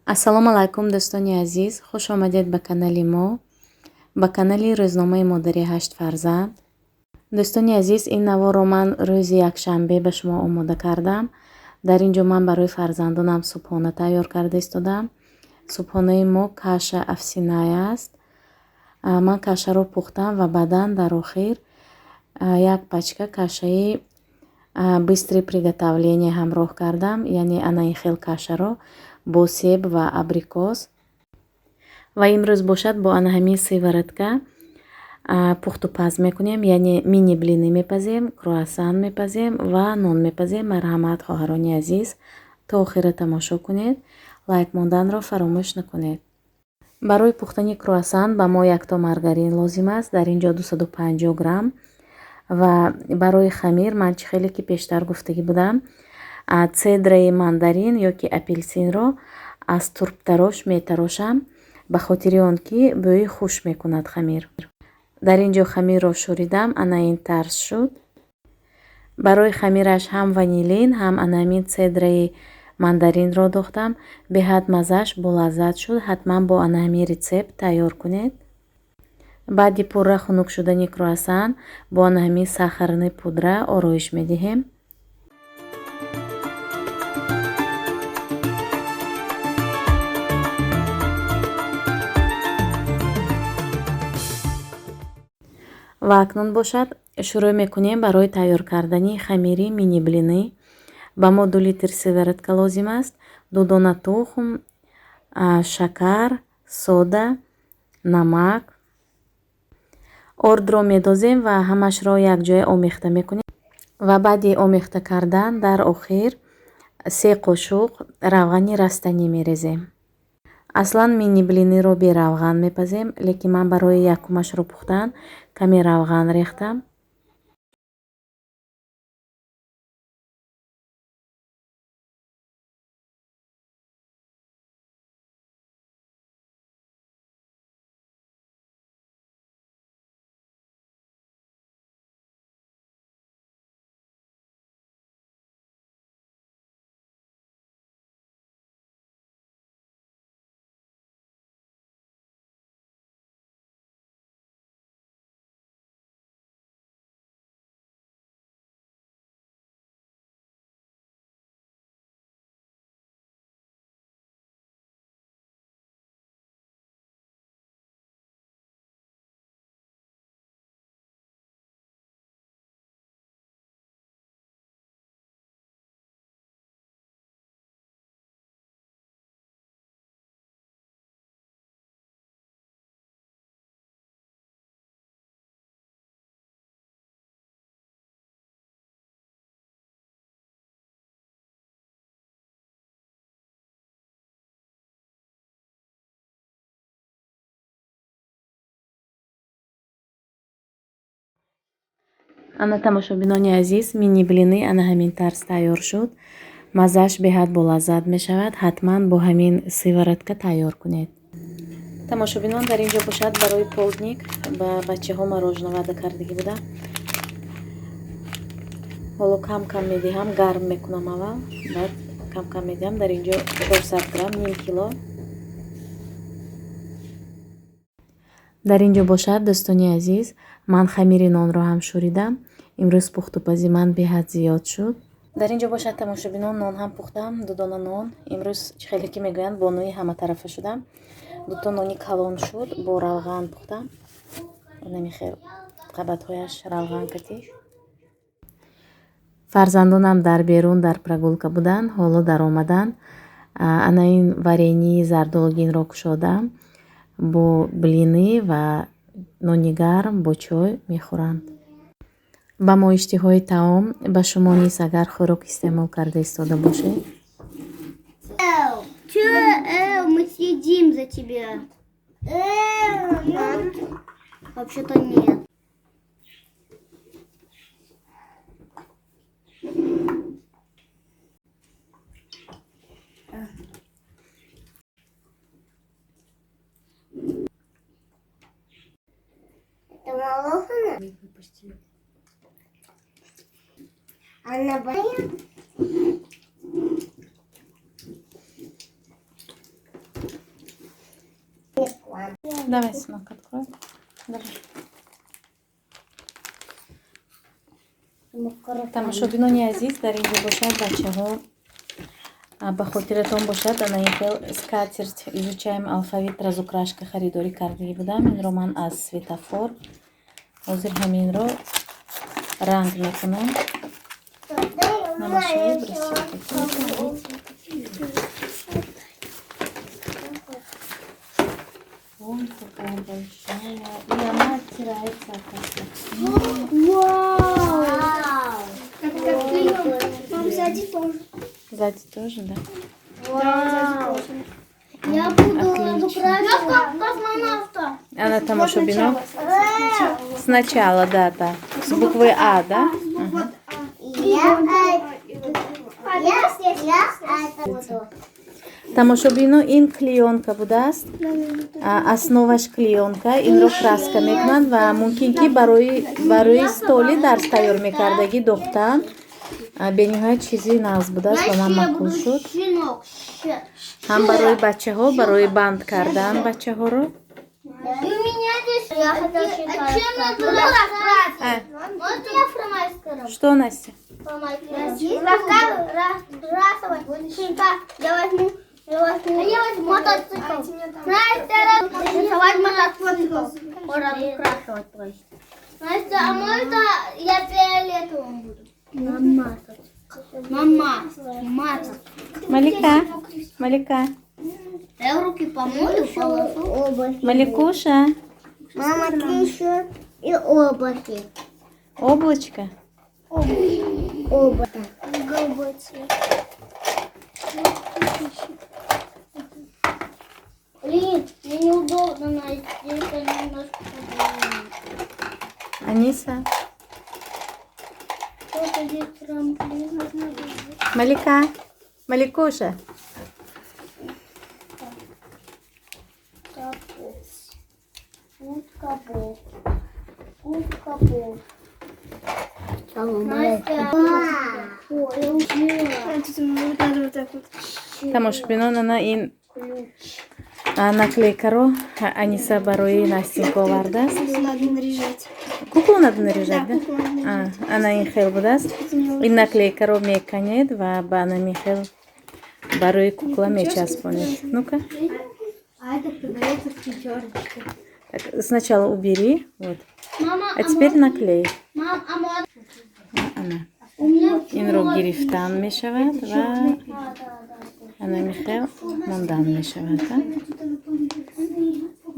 Ассалому алайкум, дӯстони азиз, хуш омадед ба канали мо, ба канали рӯзномаи модари ҳашт фарзанд. Дӯстони азиз, ин наворро ман рӯзи якшанбе ба шумо омода кардам. Дар ин ҷо ман барои фарзандонам субҳона тайёр карда истодам. Субҳонаи мо каша овсяная аст. Ман кашаро пухтам ва баъдан дар охир як пачка кашаи быстрый приготовление ҳамроҳ кардам, яъне ана ин хел кашаро бо себ ва абрикос. Ва имрӯз бошад бо ана ҳамин сыворотка пухтупаз мекунем, яъне мини блины мепазем, круассан мепазем ва нон мепазем. Марҳамат, хоҳарони азиз, то охира тамошо кунед, лайк монданро фаромӯш накунед. Барои пухтани круассан ба мо якто маргарин лозим аст, дар ин ҷо 250 грамм. Ва барои хамир ман чӣ хеле ки пештар гуфтагӣ будам, цедраи мандарин ё ки апелсинро аз турбтарош метарошам, ба хотири он ки бӯи хуш мекунад хамир. Дар ин ҷо хамирро шӯридам, ана ин тарз шуд. Барои хамираш ҳам ванилин, ҳам ана ҳамин цедраи мандаринро дохтам. Беҳад маззаш болаззат шуд. Ҳатман бо ана ҳамин рецепт тайёр кунед. Баъди пурра хунук шудани круассан бо ана ҳамин сахарный пудра ороиш медиҳем. Ва акнун бошад шурӯъ мекунем барои тайёр кардани хамири мини блины. Ба мо 2 литр сыворотка лозим аст, 2 дона тухм, шакар, сода, намак. Ордро медозем ва ҳамашро якҷоя омехта мекунем. Ва баъди омехта кардан дар охир 3 қошуқ равғани растанӣ мерезем. Аслан мини блиниро бе равған мепазем, лекин ман барои якумашро пухтан каме равған рехтам. Ана, тамошобинони азиз, мини блины ана ҳамин тарз тайёр шуд. Маззааш беҳад болаззат мешавад. Ҳатман бо ҳамин сыворотка тайёр кунед. Тамошобинон, дар ин ҷо бошад барои полдник ба бачаҳо мороженое ваъда кардагӣ будам. Ҳоло кам-кам медиҳам, гарм мекунам аввал, баъд кам-кам медиҳам. Дар ин ҷо 400 грамм, ним кило. Дар ин ҷо бошад, дӯстони азиз, ман хамири нонро ҳам шӯридам. Имрӯз пухтупази ман беҳад зиёд шуд. Дар ин ҷо бошад, тамошобинон, нон ҳам пухтам, 2 дона нон. Имрӯз чӣ хеле ки мегӯянд, бонуи ҳаматарафа шудам. Дуто нони калон шуд, бо равған пухтам. Намихел қабатҳояш равған катӣ. Фарзандонам дар берун дар прогулка буданд, ҳоло даромаданд. Ана ин варении зардолгинро кушодам, бо блины ва нони гарм бо чой мехӯранд. Ба мо иштиҳои таом, ба шумо низ агар хӯрок истеъмол карда истода бошед. Чё, мы съедим за тебя. Вообще-то нет. Это молоко? Она боится? Давай, сынок, открой. Давай. Тамошобинони азиз, дар ин ҷо бошад, бачаҳо, ба хотиратон бошад, ана ин хел скатерть «Изучаем алфавит», разукрашка харидорӣ кардагӣ будам. Инро ман аз светофор. Ҳозир ҳаминро ранг мекунам. Намаша выброси. Ой, какая большая. И она оттирается, оказывается. Вау! Как клеёнка. Мам, сзади тоже. Сзади тоже, да? Вау! Я буду разукрашивать. Я как космонавта. Ана тамошобино. Сначала, да. С буквы А, да? Я это буду. Тамошобино, ин клеёнка будааст, основаш клеёнка. Инро краска мекунанд ва мумкин ки барои столи дарс тайёр мекардагӣ дохтан. Бениҳоят чизи нағз будааст, ба ман маъқул шуд, ҳам барои бачаҳо, барои банд кардан бачаҳоро. И у меня здесь. Я хотела считать. Чем надо раскрасить? Можно я фломастером? Что, Настя? Раскрасывать. Щенка. Я возьму мотоцикл. Настя, рисовать мотоцикл. Разукрашивать, то есть. Настя, а можно я фиолетовым буду? Намазать. Мама, мазать. Малика, Малика. Я руки помою, полосу. Маликуша. Мама, ты еще и облаки. Облачко. Облако. Голубой цвет. Блин, мне неудобно на здесь немножко. Аниса. Кто-то здесь трамплин. Малика. Маликуша. Утка Боб. Утка Боб. Настя. Ой, я учила. Тут надо вот так вот. Тамошобинон, ана ин наклейкаро Аниса барои Настенька овардааст. Надо наряжать. Куклу надо наряжать, да? Куклу надо наряжать. Ана ин хел будааст. Ин наклейкаро меканед ва ба анами хел барои кукла мечаспонед. Ну-ка. А это продается в пятерочке. Так, сначала убери. Вот. Мама, А теперь наклей. Мам, а можно? Ана. У меня Инро гирифтан мешавад ва А, да, да. ана михел мондан мешавад. А?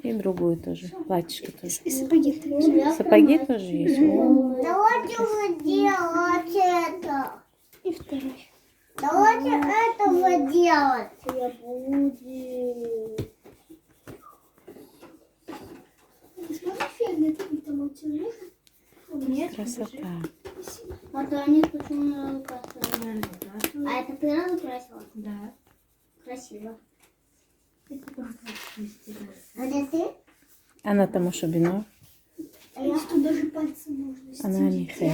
И другую тоже. Платьишко тоже. И сапоги также. Сапоги тоже есть. О, Давайте вот делать это. И второй. Давайте этого делать. Я буду. Смотри, фиолетовый там он тебе нужен? Нет. Красота. А то они почему не разукрасила? А это ты разукрасила? Да. Красиво. А это ты? Ана тамошобино. Тут даже пальцы можно. Ана михел.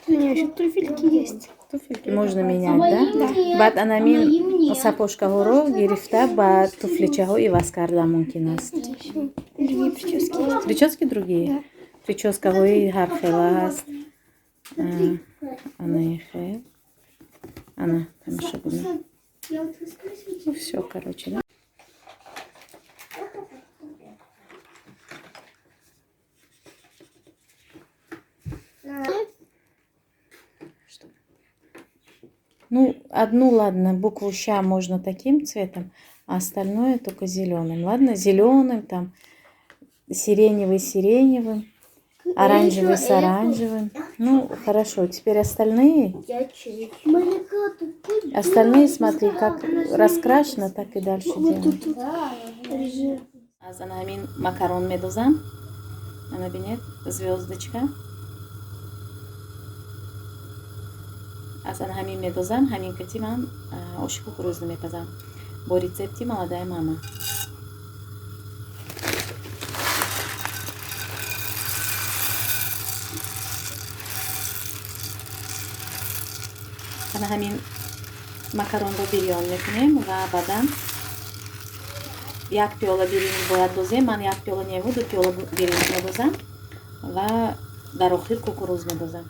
У меня еще туфельки есть. Туфельки можно менять, да? Баъд анамин сапожкаҳоро гирифта ба туфличаҳо иваз кардан мумкин аст. Другие прически есть. Прически другие? Да. Прическаҳои ҳархела ҳаст. Ана ихел. Ана тамошобино. Я вот раскрасила. Ну все, короче, да? Что? Ну, одну, ладно, букву ща можно таким цветом, а остальное только зеленым. Ладно, зеленым, там, сиреневый сиреневым, оранжевый с оранжевым. Ну, хорошо, теперь остальные. Малика, ты Остальные, смотри, как раскрашено, так и дальше Вот делаем. тут, тут. Аз ана ҳамин макарон медозам. Ана бинед, звездочка. Аз ана ҳамин медозам, ҳамин кати ман оши кукурузно мепазам. Бо рецепти молодая мама. Ана ҳамин макаронро бирён мекунем ва баъдан Як пиёла биринҷ бояд дозем. Ман як пиёла неву 2 пиёла биринҷ медозам ва дар охир кукуруз медозам.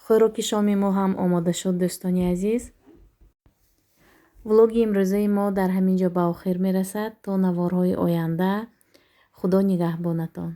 Хӯроки шоми мо ҳам омода шуд, дӯстони азиз. Влоги имрӯзаи мо дар ҳамин ҷо ба охир мерасад. То наворҳои оянда, Худо нигаҳбонатон.